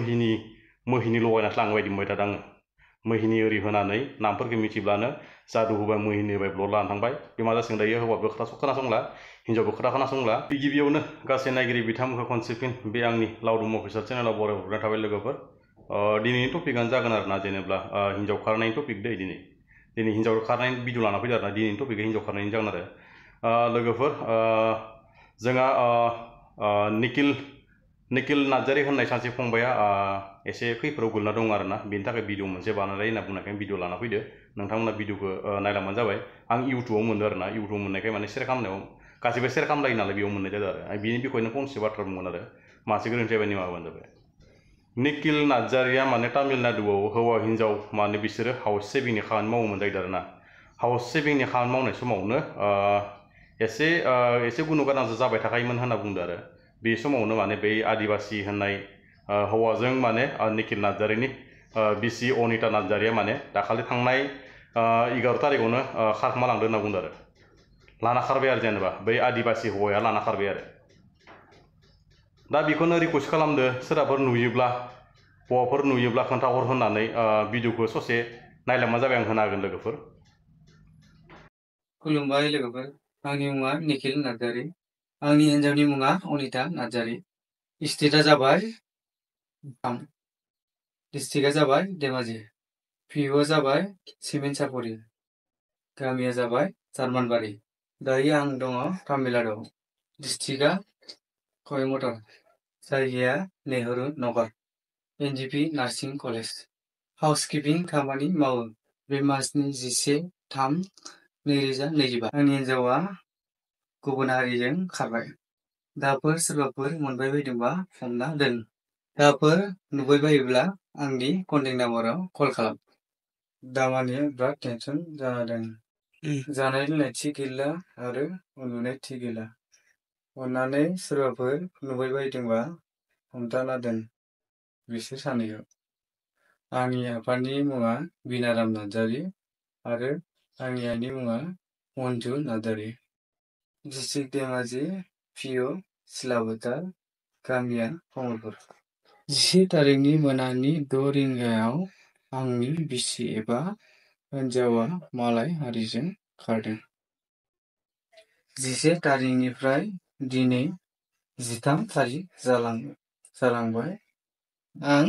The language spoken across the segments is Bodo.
मोहिनी लगायनासो लाङो बायदि मोनबाय थादों आङो मोहिनी ओरै होनानै नामफोरखौ मिथिब्लानो जादु होबाय मोहिनी होबाय ब्लड लानानै थांबाय बे मा जासिगोन दायो हौवाबो खोथा खोनासंला हिन्जावबो खोथा खोनासंला गिबियावनो गासै नायगिरि बिथांमोनखौ खनसे फिन बे आंनि लावदुम अफिसियेल चेनेलाव बरायहरनाय थाबाय लोगोफोर दिनैनि टपिकआनो जागोन आरोना जेनेबा हिन्जाव खारनायनि टपिक दै दिनै हिन्जाव खारनायनि भिडिअ लाना फैदों आरोना दिनैनि टपिकआ हिन्जाव खारनायनि जागोन आरो लोगोफोर जोंहा निखिल नार्जारी होननाय सासे फंबाया एसे खैफोदाव गोलैना दं आरोना बेनि थाखाय भिडिअ मोनसे बानायलाय होनना बुंनायखाय भिडिअ लाना फैदो नोंथांमोना भिडिअखौ नायलांबानो जाबाय आं इउटुबाव मोनदों आरोना इउटुबाव मोननायखाय माने शेयार खालामनायाव गासिबो शेयार खालामलायो नालाय बेयाव मोननाय जादों आरो बिनि बिखयनो फंसे बाथ्रा बुंगोन आरो मासे गोरोन्थि जाबाय निमाबानो जाबाय निखिल नार्जारीया माने तामिलनाडुआव हौवा हिन्जाव माने बिसोरो हाउस सेभिंनि खामानि मावोमोन जाहैदों आरोना हाउस सेभिंनि खामानि मावनाय समावनो एसे गुनु गोनांसो जाबाय थाखायोमोन होनना बुंदों आरो बे समावनो माने बै आदिबासि होननाय हौवाजों माने निखिल नार्जारीनि बिसि अनिता नार्जारीया माने दाखालि थांनाय 11 तारिखआवनो खारखोमालांदों होनना बुंदों आरो लाना खारबाय आरो जेनेबा बै आदिबासि हौवाया लाना खारबाय आरो दा बेखौनो रिकुवेस्ट खालामदो सोरबाफोर नुयोब्ला हौवाफोर नुयोब्ला खोन्थाहर होननानै भिडिअखौ ससे नायलांबा जाबाय आं होना होगोन लोगोफोर खुलुमबाय लोगोफोर आंनि मुङा निखिल नार्जारी आंनि हिन्जावनि मुङा अनिता नार्जारी स्टेटआ जाबाय डिस्ट्रिक्टआ जाबाय धेमाजि पिअआ जाबाय सिमेन्ट सापरि गामिया जाबाय जार्मानबारि दायो आं दङ तामिलनाडु डिस्ट्रिक्टआ कयम्बटुर जायगाया नेहरू नगर एनजिपि नार्सिं कलेज हाउसकिपिं खामानि मावो बे मासनि 11/3/2025 आंनि हिन्जावा गुबुन हारिजों खारबाय दाफोर सोरबाफोर मोनबाय बायदोंबा हमना दोन दाफोर नुबाय बायोब्ला आंनि कन्टेक्ट नाम्बाराव कल खालाम दामानि बिराद टेनसन जादों जानाय लोंनाय थिग गैला आरो उन्दुनाय थिग गैला अन्नानै सोरबाफोर नुबाय बायदोंबा हमथाना दोन बिसोर सानैखौ आंनि आफानि मुङा बिनाराम नार्जारी आरो आंनि आइनि मुङा मन्जु नार्जारी डिस्ट्रिक्ट धेमाजि पिअ सिलाबोथार गामिया कमलपुर 10 तारिखनि मोनानि 6 रिंगायाव आंनि बिसि एबा हिन्जावा मालाय हारिजों खारदों 11 तारिखनिफ्राय दिनै 13 तारिख जालांबाय आं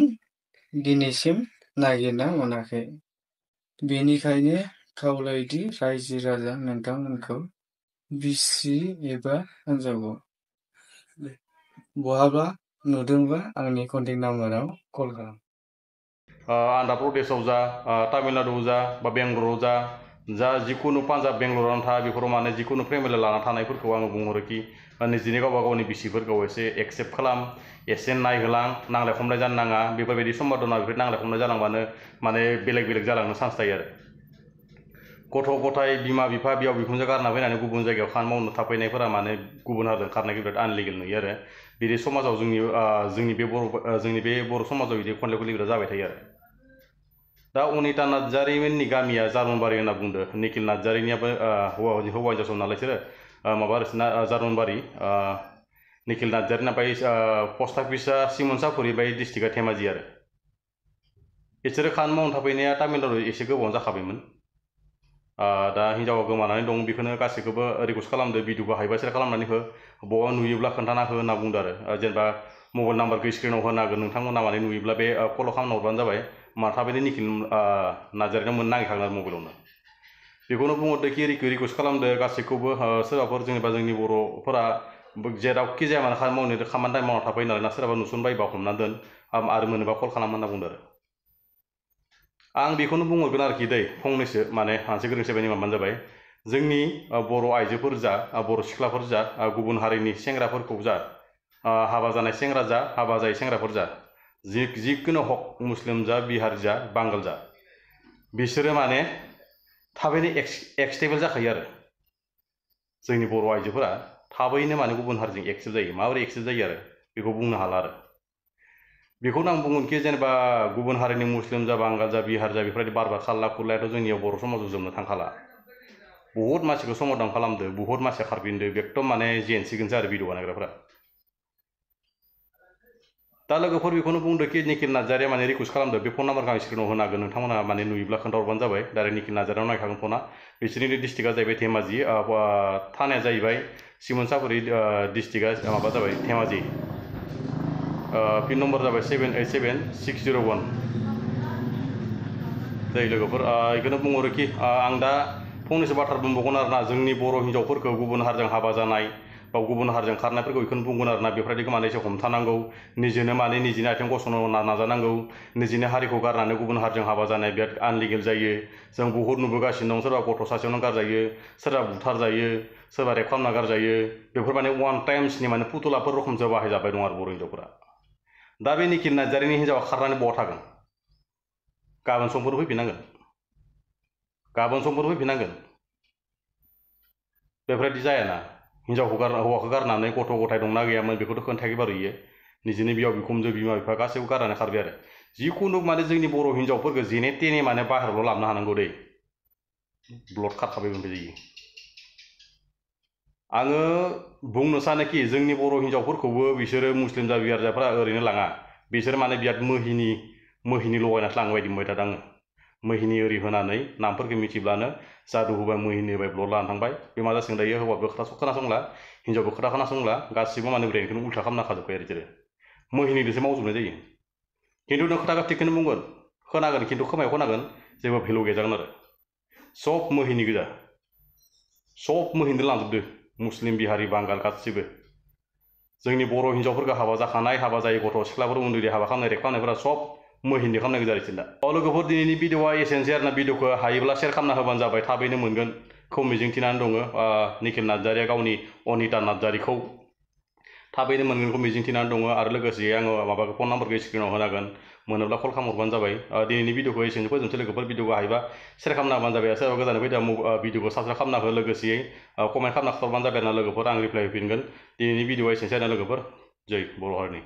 दिनैसिम नागिरना मोनाखै बेनिखायनो खावलायोदि रायजो राजा नोंथांमोनखौ बिसि एबा हिन्जावखौ बहाबा नुदोंबा आंनि कन्टेक्ट नाम्बाराव कल खालाम आन्ध्र प्रदेशआव जा तामिलनाडुआव जा बा बेंगलराव जा जिखुनु पान्जाब बेंगलरावनो था बेफोराव माने जिखुनु फेमिलि लाना थानायफोरखौ आङो बुंहरोखि निजिनि गावबा गावनि बिसिफोरखौ एसे एक्सेप्ट खालाम एसे नायहोलां नांलाय खमलाय जानो नाङा बेफोरबायदि सम्बादना बेफोर नांलाय खमलाय जालांबानो माने बेलेग जालांनो चान्स थायो आरो गथ' गथाय बिमा बिफा बिहाव बिखुनजो गारना फैनानै गुबुन जायगायाव खामानि मावनो थाफैनायफोरा माने गुबुन हारिजों खारनायखौ बिराद आनलिगेल नुयो आरो बिदि समाजाव जोंनि बे बर' समाजाव बिदि खनले खनले बिराद जाबाय थायो आरो दा अनिता नार्जारीमोननि गामिया जार्मानबारि होनना बुंदों निखिल नार्जारीनियाबो हौवा हिन्जावसो नालाय बिसोरो माबा जार्मानबारि निखिल नार्जारीना ओमफ्राय पस्ट अफिसा सिमोनसापुरि बाय डिस्ट्रिक्टआ धेमाजि आरो बिसोरो खामानि मावनो थाफैनाया तामिलनाडुआव एसे गोबावनो जाखाबायमोन दा हिन्जावा गोमानानै दं बेखौनो गासैखौबो रिकुवेस्ट खालामदो भिडिअखौ हायोबा शेयार खालामनानै हो बबावबा नुयोब्ला खोन्थाना हो होनना बुंदों आरो जेनेबा मबाइल नाम्बारखौ स्क्रिनाव होनो हागोन नोंथांमोना माने नुयोब्ला बे कल खालामना हरबानो जाबाय मा थाबैनो निखिल नार्जारीनाव मोननो नागिरखागोन आरो मबाइलावनो बेखौनो बुंहरदोखि रिकुवेस्ट खालामदो गासैखौबो सोरबाफोर जेनेबा जोंनि बर'फोरा जेरावखि जाया मानो खामानि टाइम मावना थाफैयो नालाय ना सोरबा नुसनबायोबा हमना दोन आरो मोनोबा कल खालाम होनना बुंदों आरो आं बेखौनो बुंहरगोन आरोखि दै फंनैसो माने मोनसे गोरोन्थि जाबाय निमाबानो जाबाय जोंनि बर' आइजोफोर जा बर' सिख्लाफोर जा गुबुन हारिनि सेंग्राफोरखौ जा हाबा जानाय सेंग्रा जा हाबा जायै सेंग्राफोर जा जिखुनु हक मुस्लिम जा बिहार जा बांगाल जा बिसोरो माने थाबैनो एक्सटेबल जाखायो आरो जोंनि बर' आइजोफोरा थाबैनो माने गुबुन हारिजों एक्सेप्ट जायो माबोरै एक्सेप्ट जायो आरो बेखौ बुंनो हाला आरो बेखौनो आं बुंगोनखि जेनेबा गुबुन हारिनि मुस्लिम जा बांगाल जा बिहार जा बेफोरबायदि बारबार खारला खुरलायाथ' जोंनियाव बर' समाजाव जोबनो थांखाला बहुद मानसिखौ समाधान खालामदो बहुद मानसिया खारफिनदो एकदम माने जेनसिगोनसो आरो भिडिअ बानायग्राफ्रा दा लोगोफोर बेखौनो बुंदो कि निखिल नार्जारिया माने रिकुवेस्ट खालामदो बे फन नाम्बारखौ आं स्क्रिनाव होनो हागोन नोंथांमोना माने नुयोब्ला खोन्थाहरबानो जाबाय डाइरेक्ट निखिल नार्जारियाव नायखागोन फना बिसोरनि डिस्ट्रिक्टआ जाहैबाय धेमाजि थानाया जाहैबाय सिमोनसापुरि डिस्ट्रिक्टआ माबा जाबाय धेमाजि पिन नम्बर जाबाय 787601 जाय लोगोफोर बेखौनो बुंहरोखि आं दा फंनैसो बाथ्रा बुंबावगोन आरोना जोंनि बर' हिन्जावफोरखौ गुबुन हारिजों हाबा जानाय बा गुबुन हारिजों खारनायफोरखौ बेखौनो बुंगोन आरोना बेफोरबायदिखौ माने एसे हमथानांगौ निजेनो माने निजिनि आथिं गसंनो नाजानांगौ निजिनि हारिखौ गारनानै गुबुन हारिजों हाबा जानाय बिराद आनलिगेल जायो जों बहुद नुबोगासिनो दं सोरबा गथ' सासेयावनो गारजायो सोरबा बुथारजायो सोरबा रेप खालामना गारजायो बेफोर माने वान टाइम्सनि माने फुथुलाफोर रखमसो बाहायजाबाय दं आरो बर' हिन्जावफोरा दा बे निखिल नार्जारिनि हिन्जावा खारनानै बहा थागोन गाबोन समफोर फैफिननांगोन बेफोरबायदि जायाना हौवाखौ गारनानै गथ' गथाय दंना गैयामोन बेखौथ' खोन्थायाखै बारु इयो निजिनि बिहाव बिखुनजो बिमा बिफा गासैबो गारनानै खारबाय आरो जिखुनु माने जोंनि बर' हिन्जावफोरखौ जेने तेने माने बाहेरायावल' लाबोनो हानांगौ दै ब्लड खारखाबाय ओमफ्राय जायो आङो बुंनो सानोखि जोंनि बर' हिन्जावफोरखौबो बिसोरो मुस्लिम जा बिहारजाफ्रा ओरैनो लाङा बिसोर माने बिराद मोहिनी लगायनासो लाङो बायदि मोनबाय थादों आङो मोहिनी ओरि होनानै नामफोरखौ मिथिब्लानो जादु होबाय मोहिनी होबाय ब्लड लानानै थांबाय बे मा जासिगोन दायो हौवाबो खोथा खोनासंला हिन्जावबो खोथा खोनासंला गासिबो माने ब्रेनखौनो उल्था खालामना खाजोब्बाय आरो बिसोरो मोहिनीजोंसो मावजोबनाय जायो खिन्थु नों खोथा थिगखौनो बुंगोन खोनागोन खिन्थु खोमायाव खोनागोन जेबो भेलु गैया जागोन आरो सब मोहिनी गोजा सब मोहिनीजों लांजोबदो मुस्लिम बिहारि बांगाल गासिबो जोंनि बर' हिन्जावफोरखौ हाबा जाखानाय हाबा जायै गथ' सिख्लाफोर उन्दै हाबा खालामनाय रेप खालामनायफोरा सब मोहिनी खालामनाय गोजा आरोखि दा लोगोफोर दिनैनि भिडिअआ एसेनोसै आरोना भिडिअखौ हायोब्ला शेयार खालामना होबानो जाबाय थाबैनो मोनगोनखौ मिजिंथिनानै दङ निखिल नार्जारिया गावनि अनिता नार्जारिखौ थाबैनो मोनगोनखौ मिजिंथिनानै दङ आरो लोगोसे आङो माबाखौ फन नाम्बारखौ स्क्रिनाव होनागोन मोनोब्ला कल खालामहरबानो जाबाय दिनैनि भिडिअखौ एसेनो फोजोबनोसै लोगोफोर भिडिअखौ हायोबा शेयार खालामना होबानो जाबाय सोरबा गोजान फैदा भिडिअखौ साबस्क्राइब खालामना हो लोगोसेयै कमेन्ट खालामना खिथाहरबानो जाबाय आरोना लोगोफोर आं रिप्लाय होफिनगोन दिनैनि भिडिअआ एसेनोसै आरोना लोगोफोर जै बर' हारिनि